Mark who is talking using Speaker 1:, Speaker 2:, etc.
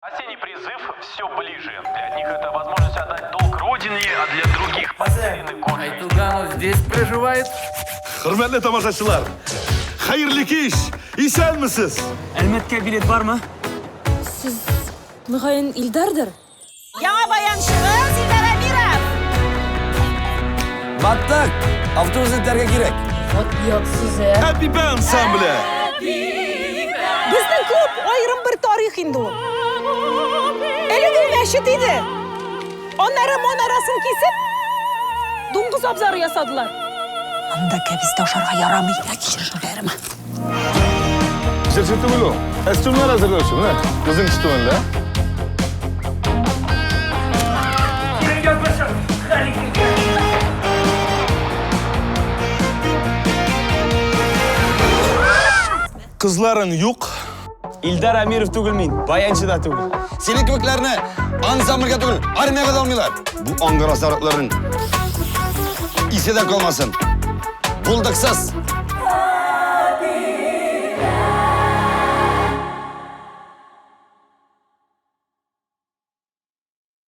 Speaker 1: Осенний призыв все ближе. Для одних это возможность отдать долг родине, а для других потерянный год.
Speaker 2: Айтуганов здесь проживает?
Speaker 3: Хөрмәтле тамашачылар, хәерле кич, исәнмесез?
Speaker 4: Әлмәткә билет бармы?
Speaker 5: Сез, мөгаен, Илдардыр?
Speaker 6: Яңа баянчыбыз Илдар Әмиров!
Speaker 7: Баттык! Автобус итәргә кирәк.
Speaker 5: Вот оятсыз, ә.
Speaker 3: Әбибә ансамбле.
Speaker 6: Безнең клуб аерым бер тарих инде ул. Элек ул мәчет иде. Аннары манарасын кисеп, дуңгыз абзары ясадылар. Анда кәбестә ашарга ярамый. Кичерерме?
Speaker 3: Җырчы түгел ул. Костюмнар әзерләүче, менә безнең костюмында. Кызларың юк.
Speaker 4: Илдар Әмиров түгел мин, баянчы да түгел.
Speaker 7: Синең кебекләрне ансамбльгә түгел, армиягә дә алмыйлар. Бу аңгыра сарыкларның исе дә калмасын. Булдыксыз.